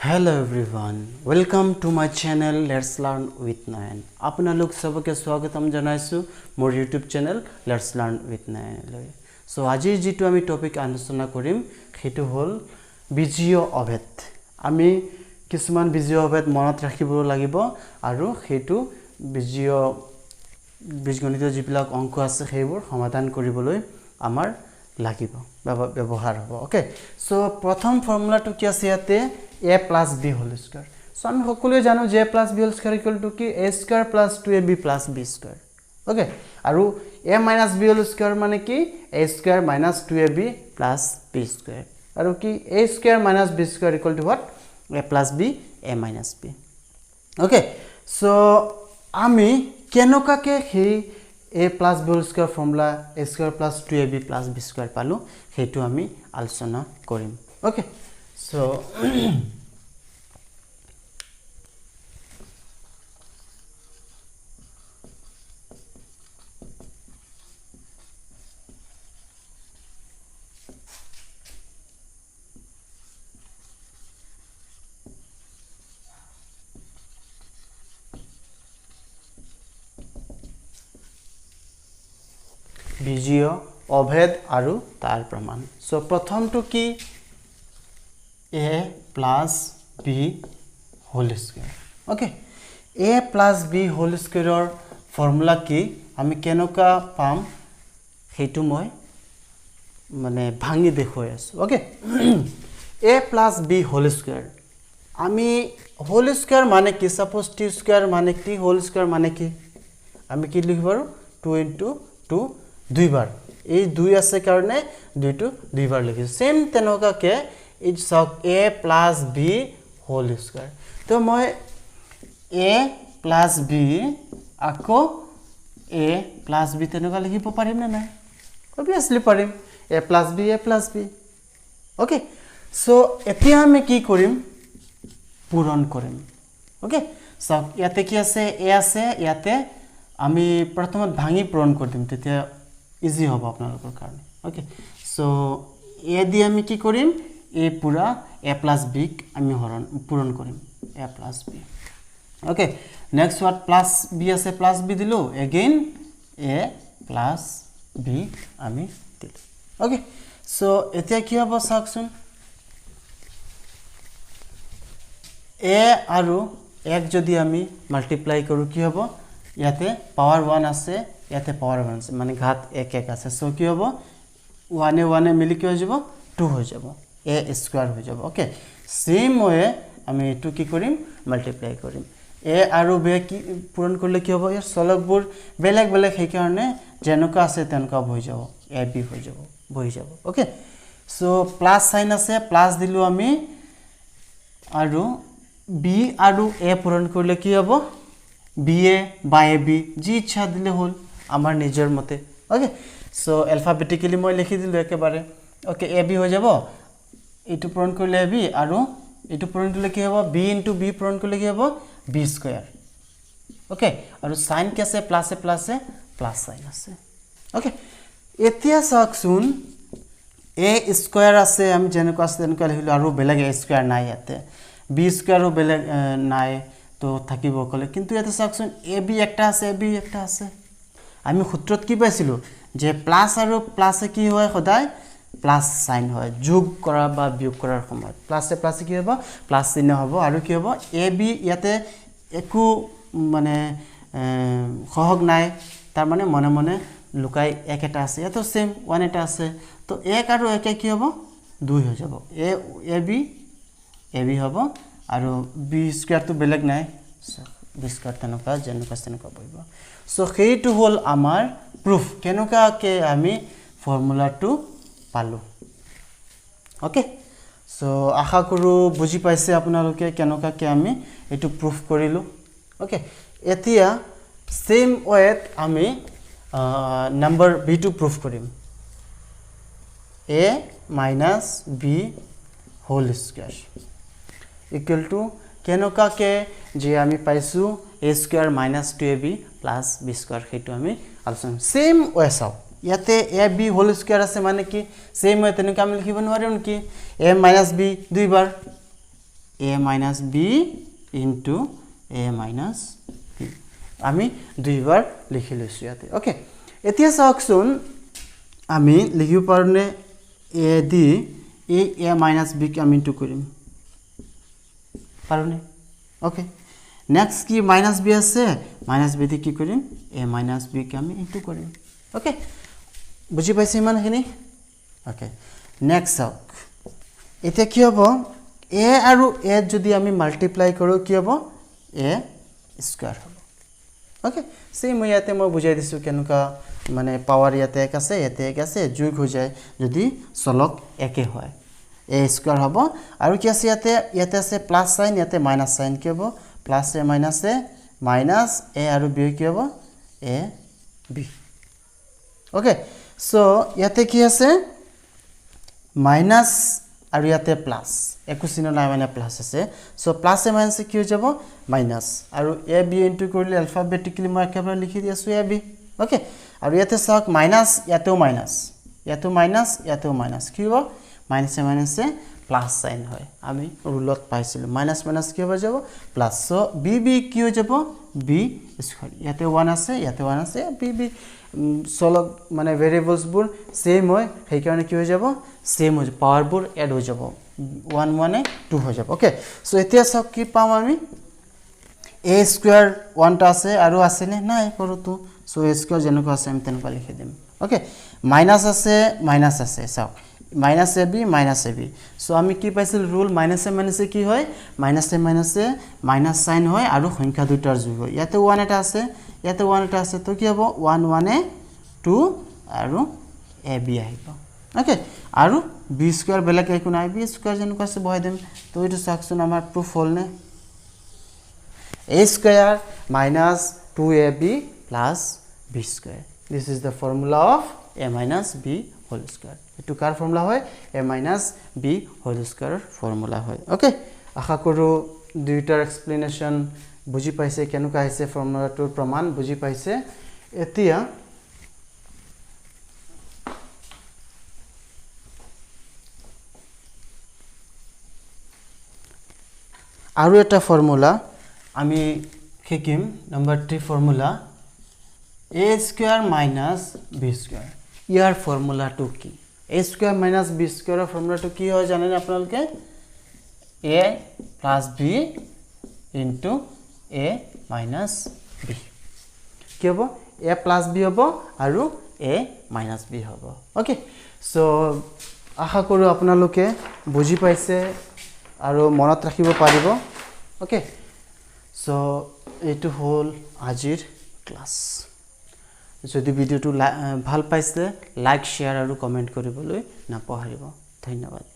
Hello everyone, welcome to my channel Let's Learn with Nayan. আপোনালোক চবকে স্বাগতম জনাইছোঁ মোৰ YouTube channel let's learn with নায়নলৈ। চ' আজিৰ যিটো আমি টপিক আলোচনা কৰিম, সেইটো হ'ল বীজীয় অভেদ। আমি কিছুমান বীজীয় অভেদ মনত ৰাখিব লাগিব আৰু সেইটো বীজীয় বীজগণিতৰ যিবিলাক অংক আছে, সেইবোৰ সমাধান কৰিবলৈ আমাৰ লাগিব, ব্যৱহাৰ হ'ব। অ'কে, চ' প্ৰথম ফৰ্মুলাটো কি আছে ইয়াতে? A plus B whole square. চ' আমি সকলোৱে জানো যে A plus B whole square equal to কি? এ square plus two A B plus B square. Okay, আৰু এ মাইনাছ বি হোল স্কুৱাৰ মানে কি? এ square minus two A B plus B square. আৰু কি? এ square minus B square equal to what? A plus B A minus B. Okay, চ' আমি কেনেকুৱাকৈ সেই A plus B whole square formula A square plus two A B plus B square পালোঁ, সেইটো আমি আলোচনা কৰিম। অ'কে, চ' বীজীয় অভেদ আৰু তাৰ প্ৰমাণ। চ' প্ৰথমটো কি? A plus B whole square. Okay, A plus B whole স্কুৱেৰৰ formula কি, আমি কেনেকুৱা পাম, সেইটো মই মানে ভাঙি দেখুৱাই আছোঁ। Okay, A plus B whole square, আমি হোল স্কুৱেৰ মানে কি? ছাপ'জ টি স্কুৱেৰ মানে কি? হোল স্কুৱেৰ মানে কি? আমি কি লিখিব পাৰোঁ? টু ইনটু টু দুইবাৰ। এই দুই আছে কাৰণে দুইটো দুইবাৰ লিখিছোঁ। ছেইম তেনেকুৱাকৈ এই চাওক, A plus B whole square. তো মই এ প্লাছ বি আকৌ এ প্লাছ বি তেনেকুৱা লিখিব পাৰিম নে নাই? অভিয়াছলি পাৰিম। A plus B A plus B. Okay, চ' এতিয়া আমি কি কৰিম? পূৰণ কৰিম। অ'কে, চাওক, ইয়াতে কি আছে? এ আছে। ইয়াতে আমি প্ৰথমত ভাঙি পূৰণ কৰি দিম, তেতিয়া ইজি হ'ব আপোনালোকৰ কাৰণে। অ'কে, চ' এ দি আমি কি কৰিম? এ পূৰা এ প্লাছ বিক আমি হৰণ পূৰণ কৰিম, A plus B. Okay, next what? Plus B আছে, প্লাছ বি দিলোঁ। এগেইন এ প্লাছ বি আমি দিলোঁ। অ'কে, চ' এতিয়া কি হ'ব চাওকচোন। এ আৰু এক যদি আমি মাল্টিপ্লাই কৰোঁ কি হ'ব? ইয়াতে পাৱাৰ ওৱান আছে, ইয়াতে পাৱাৰ ওৱান আছে, মানে ঘাত এক এক আছে। চ' কি হ'ব? ওৱানে ওৱানে মিলি কি হৈ যাব? টু হৈ যাব, এ স্কুৱাৰ হৈ যাব। অ'কে, ছেইম ৱে আমি এইটো কি কৰিম? মাল্টিপ্লাই কৰিম। এ আৰু বে কি পূৰণ কৰিলে কি হ'ব? ইয়াৰ চলকবোৰ বেলেগ বেলেগ, সেইকাৰণে যেনেকুৱা আছে তেনেকুৱা বহি যাব, এ বি হৈ যাব, বহি যাব। অ'কে, চ' প্লাছ চাইন আছে, প্লাছ দিলোঁ আমি। আৰু বি আৰু এ পূৰণ কৰিলে কি হ'ব? বি এ বা এ বি, যি ইচ্ছা দিলে হ'ল আমাৰ নিজৰ মতে। অ'কে, চ' এলফাবেটিকেলি মই লিখি দিলোঁ একেবাৰে। অ'কে, এ বি হৈ যাব। এইটো পূৰণ কৰিলে এ বি, আৰু এইটো পূৰণ কৰিলে কি হ'ব? বি ইনটু বি পূৰণ কৰিলে কি হ'ব? B square. Okay, আৰু চাইন কি আছে? প্লাছে প্লাছে প্লাছ চাইন আছে। অ'কে, এতিয়া চাওকচোন, এ স্কুৱেৰ আছে, আমি যেনেকুৱা আছে তেনেকুৱা লিখিলোঁ, আৰু বেলেগ এ স্কুৱেৰ নাই ইয়াতে। বি স্কুৱেৰো বেলেগ নাই, তো থাকিব ক'লে। কিন্তু ইয়াতে চাওকচোন, এ বি একটা আছে, এ বি একটা আছে। আমি সূত্ৰত কি পাইছিলোঁ যে প্লাছ আৰু প্লাছে কি হয়? সদায় প্লাছ চাইন হয়। যোগ কৰা বা বিয়োগ কৰাৰ সময়ত প্লাছে প্লাছে কি হ'ব? প্লাছ চিহ্ন হ'ব। আৰু কি হ'ব? এ বি ইয়াতে একো মানে সহগ নাই, তাৰমানে মনে মনে লুকাই এক এটা আছে। ইয়াতো ছেইম ওৱান এটা আছে। তো এক আৰু একে কি হ'ব? দুই হৈ যাব। A B A B হ'ব, আৰু বি স্কুৱেৰটো বেলেগ নাই, বি স্কুৱেৰ তেনেকুৱা যেনেকুৱা তেনেকুৱা বহিব। চ' সেইটো হ'ল আমাৰ প্ৰুফ, কেনেকুৱাকৈ আমি ফৰ্মুলাটো পালোঁ। অ'কে, চ' আশা কৰোঁ বুজি পাইছে আপোনালোকে কেনেকুৱাকৈ আমি এইটো প্ৰুফ কৰিলোঁ। অ'কে, এতিয়া ছেইম ৱেত আমি নাম্বাৰ বিটো প্ৰুফ কৰিম। এ minus B whole square equal to কেনেকুৱাকৈ যে আমি পাইছোঁ এ square minus two A B plus B square, সেইটো আমি আলোচনা। ছেইম ৱে চাওক, ইয়াতে এ বি হোল স্কুৱেৰ আছে, মানে কি ছেইম ৱে তেনেকুৱা আমি লিখিব নোৱাৰিম নেকি? এ মাইনাছ বি দুইবাৰ। A minus B into A minus B. আমি দুইবাৰ লিখি লৈছোঁ ইয়াতে। অ'কে, এতিয়া চাওকচোন আমি লিখিব পাৰোঁনে এ দি এই এ মাইনাছ বিক আমি ইনটু কৰিম পাৰোঁনে? অ'কে, নেক্সট কি মাইনাছ বি আছে, মাইনাছ বি দি কি কৰিম? এ মাইনাছ বিক আমি ইনটু কৰিম। অ'কে, বুজি পাইছে ইমানখিনি? অ'কে, নেক্সট চাওক এতিয়া কি হ'ব, এ আৰু এ যদি আমি মাল্টিপ্লাই কৰোঁ কি হ'ব? এ স্কুৱাৰ হ'ব। অ'কে, ছেম মই ইয়াতে মই বুজাই দিছোঁ কেনেকুৱা, মানে পাৱাৰ ইয়াতে এক আছে, ইয়াতে এক আছে, যোগ হৈ যায় যদি চলক একে হয়, এ স্কুৱাৰ হ'ব। আৰু কি আছে ইয়াতে? ইয়াতে আছে প্লাছ চাইন, ইয়াতে মাইনাছ চাইন, কি হ'ব? Plus A minus A minus A আৰু বি কি হ'ব? A B. অ'কে, চ' ইয়াতে কি আছে? মাইনাছ আৰু ইয়াতে প্লাছ, একো চিহ্ন নাই মানে প্লাছ আছে। চ' প্লাছ এ মাইনাছ কি হৈ যাব? মাইনাছ। আৰু এ বি ইনটু কৰিলে এলফাবেটিকেলি মই একেবাৰে লিখি দি আছোঁ এ বি। অ'কে, আৰু ইয়াতে চাওক মাইনাছ, ইয়াতেও মাইনাছ, ইয়াতো মাইনাছ, ইয়াতেও মাইনাছ, কি হ'ব? মাইনাছে মাইনাছে প্লাছ চাইন হয়, আমি ৰুলত পাইছিলোঁ। মাইনাছ মাইনাছ কি হ'ব যাব? প্লাছ। চ' বি বি কি হৈ যাব? B square. ইয়াতে ওৱান আছে, ইয়াতে ওৱান আছে, বি বি চলক মানে ভেৰিয়েবলছবোৰ ছেইম হয়, সেইকাৰণে কি হৈ যাব? ছেইম হৈ যাব, পাৱাৰবোৰ এড হৈ যাব, ওৱান ওৱানে টু হৈ যাব। অ'কে, চ' এতিয়া চাওক কি পাম আমি? এ স্কুৱাৰ ওৱানটা আছে আৰু আছেনে নাই কৰোঁতো। চ' এ স্কুৱাৰ যেনেকুৱা আছে আমি তেনেকুৱা লিখি দিম। অ'কে, মাইনাছ আছে, মাইনাছ আছে, চাওক minus A B minus A B. So' আমি কি পাইছিলোঁ ৰুল? মাইনাছে মাইনাছে কি হয়? মাইনাছে মাইনাছে মাইনাছ চাইন হয় আৰু সংখ্যা দুটাৰ যোগ হয়। ইয়াতে ওৱান এটা আছে, ইয়াতে ওৱান এটা আছে, তো কি হ'ব? ওৱান ওৱানে টু আৰু এ বি আহিব। অ'কে, আৰু বি স্কুৱাৰ বেলেগ একো নাই, বি স্কুৱাৰ যেনেকুৱা আছে বহাই দিম। তো এইটো চাওকচোন আমাৰ প্ৰুফ হ'লনে? A square minus two A B plus B square. This is the formula of A minus B whole square. এইটো কাৰ ফৰ্মুলা হয়? এ মাইনাছ বি হোল স্কুৱাৰৰ ফৰ্মুলা হয়। অ'কে, আশা কৰোঁ দুয়োটাৰ এক্সপ্লেনেশ্যন বুজি পাইছে, কেনেকুৱা আহিছে ফৰ্মুলাটোৰ প্ৰমাণ বুজি পাইছে। এতিয়া আৰু এটা ফৰ্মুলা আমি শিকিম, number 3 formula, A square minus B square. ইয়াৰ ফৰ্মুলাটো কি? এ স্কুৱাৰ মাইনাছ বি স্কুৱাৰৰ ফৰ্মুলাটো কি হয় জানেনে আপোনালোকে? A plus B into A minus B. কি হ'ব? এ প্লাছ বি হ'ব আৰু এ মাইনাছ বি হ'ব। অ'কে, চ' আশা কৰোঁ আপোনালোকে বুজি পাইছে আৰু মনত ৰাখিব পাৰিব। অ'কে, চ' এইটো হ'ল আজিৰ ক্লাছ। যদি ভিডিঅ'টো ভাল পাইছে লাইক, শ্বেয়াৰ আৰু কমেণ্ট কৰিবলৈ নাপাহৰিব। ধন্যবাদ।